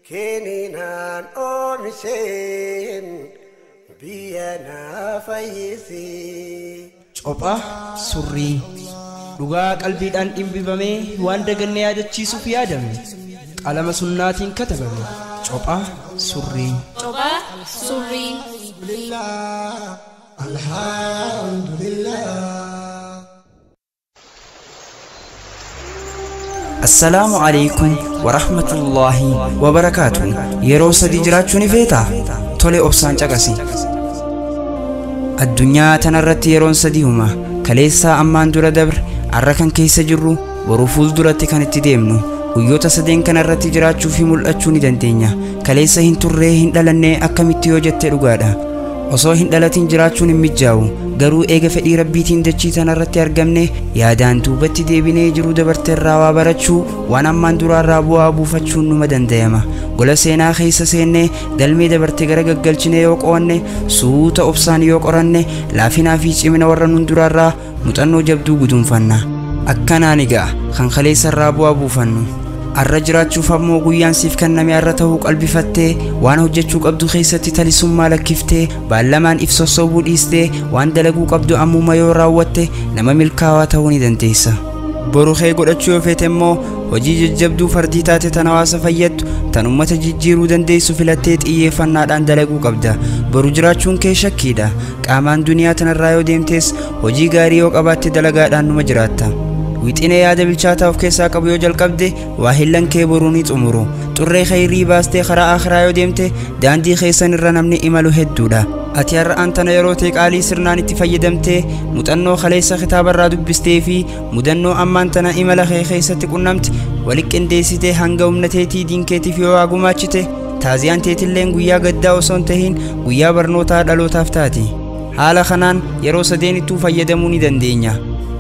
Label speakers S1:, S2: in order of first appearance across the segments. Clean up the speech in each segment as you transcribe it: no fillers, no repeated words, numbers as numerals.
S1: Keeninaan oomisheen biyya naa fayyisee.
S2: Cophaa surrii dhugaa qalbiidhaan dhimbifamee waan daganne yaadachiisuuf yaadame qalama sunnaatiin katabame. Cophaa surrii.
S3: Cophaa surrii.
S1: Alhamdulillah.
S2: Assalaamu alaikum wa rahmatullaahi wa barakaatu. Yeroo sadii jiraachuu ni feetaa? Tole, obsaan caqasi. Addunyaa tanarratti yeroon sadii huma. Kaleessaa ammaan dura dabre, arra kan keessa jirru, boruu fuulduratti kan itti deemnu. Guyyoota sadeen kanarratti jiraachuu fi mul'achuu ni dandeenya. Kaleessa hin turree, hin dhalannee, akkamitti yoo jette dhugaadha. Osoo hin dhalatin jiraachuun hin mijjaa'u. Garuu eega fedhii Rabbiitiin dachii tanarratti argamne, yaadaan duubatti deebinee jiruu dabarteerraa waa barachuu, waan ammaan duraarraa bu'aa buufachuun numa danda'ama. Gola seenaa keessa seennee galmee dabarte gara gaggalchinee yoo qo'anne, suuta obsaan yoo qoranne, laafinaa fi cimina warra nun duraarraa muuxannoo jabduu guduunfanna. Akkanaan egaa kan kaleessarraa bu'aa buufannu. Arra jiraachuuf ammoo guyyaan siif kenname arra ta'uu qalbifattee, waan hojjechuu qabdu keessatti talisummaa lakkiftee, baallamaan if sossobuu dhiistee, waan dalaguu qabdu ammuma yoo raawwatte nama milkaawaa ta'uu ni dandeessa. Boru kee godhachuu yoo feete immoo hojii jajjabduu fardii taate tan hawaasa fayyaddu, tan ummata jijjiiruu dandeessu filattee xiyyeeffannaadhaan dalaguu qabda. Boru jiraachuun kee shakkiidha. Qaamaan duniyaa tanarraa yoo deemtes hojii gaarii yoo qabaatte dalagaadhaan numa jiraatta. Wixinee yaada bilchaataa of keessaa qabu yoo jalqabde waa hillan kee boruu ni xumuru. Xurree khayrii baastee karaa akhiraa yoo deemte daandii keessan irra namni imalu hedduudha. Ati har'a antana yeroo ta'e qaalii sirnaan itti fayyadamtee, muuxannoo kaleessa kitaabarraa dubbistee fi mudannoo ammaan tana imala kee keessatti qunnamte walitti qindeessitee hanga humna teetii diin keetiif yoo waa gumaachite, taaziyaan teetilleen guyyaa gaddaa osoo hin tahin guyyaa barnootaa dhalootaaf taati. Haala kanaan yeroo sadeenittuu fayyadamuu ni dandeenya.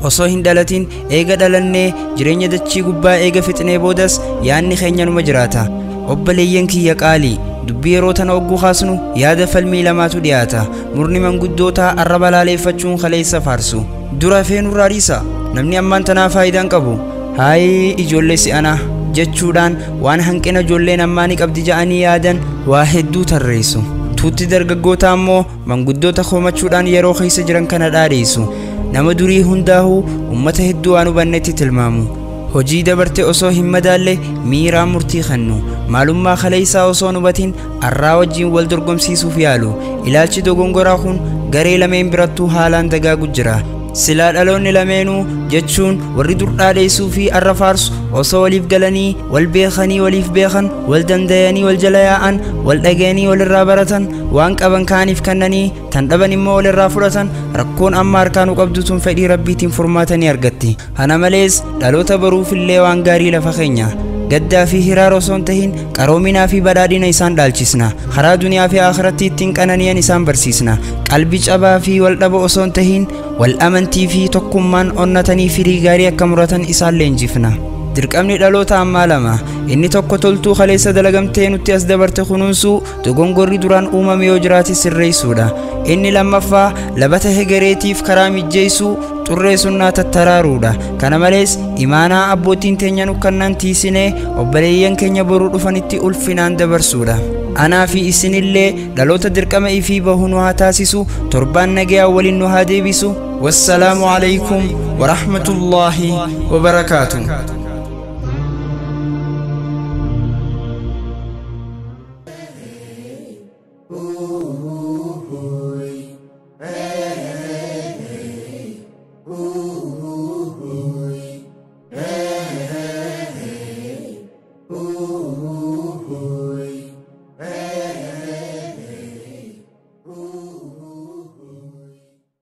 S2: Osoo hin dhalatin, eega dhalannee, jireenya dachii gubbaa eega fixnee boodas yaadni keenya numa jiraata. Obboleeyyan kiyya qaalii, dubbii yeroo tana ogguu kaasnu yaada falmii lamaatu dhiyaata. Murni manguddootaa arraba laaleeffachuun kaleessa faarsu. Dura feenurraa dhiisa. Namni ammaan tanaa faayidaan qabu. Haayii ijoollee si'anaa jechuudhaan waan hanqina ijoolleen ammaa ni qabdi ja'anii yaadan waa hedduu tarreessu. Tuutti dargaggootaa ammoo manguddoota komachuudhaan yeroo keessa jiran kana dhaadheessu. Nama durii hundaa'uu ummata hedduu waan hubannetti tilmaamu. Hojii dabarte osoo hin madaalle miiraan murtii kennu. Maalummaa kaleessaa osoo hin hubatin arraa wajjin wal dorgomsiisuuf yaalu. Ilaalchi dogongoraa kun garee lameen birattuu haalaan dagaagu jira. Silaa dhaloonni lameenuu jechuun warri dur dhaadheessuu fi arra faarsu osoo waliif galanii, wal beekanii waliif beekan, wal dandayanii wal jala yaa'an, wal dhagayanii walirraa baratan, waan qaban kaaniif kennanii, tan dhaban immoo walirraa fudhatan, rakkoon amma harkaanuu qabdu tun fedhii Rabbiitiin furmaata ni argatti. Kana malees dhaloota baruufillee waan gaarii lafa keenya. Gaddaa fi hiraara osoo hin tahin qaroominaa fi badhaadhina isaan dhaalchisna. Karaa duniyaa fi akhiratti ittiin qanani'an isaan barsiisna. Qalbii cabaa fi wal dhaba osoo hin tahin wal amantii fi tokkummaan onnatanii firii gaarii akka muratan isaan leenjifna. Dirqamni dhaloota ammaa lama. Inni tokko toltuu kaleessa dalagamtee nutti as dabarte kunuunsuu, dogongorri duraan uumame yoo jiraate sirreessuudha. Inni lammaffaa labata hegereetiif karaa mijjeessuu, xurree sunnaa tattaraaruudha. Kana malees imaanaa abbootiin teenya nu kennan tiisinee obboleeyyan keenya boruu dhufanitti ulfinaan dabarsuudha. Anaa fi isinillee dhaloota dirqama ifii bahu nu haa taasisu, torbaan nagayaa waliin nu haa deebisu. Wassalaamu alaikum wa rahmatullaahi wa barakaatuh.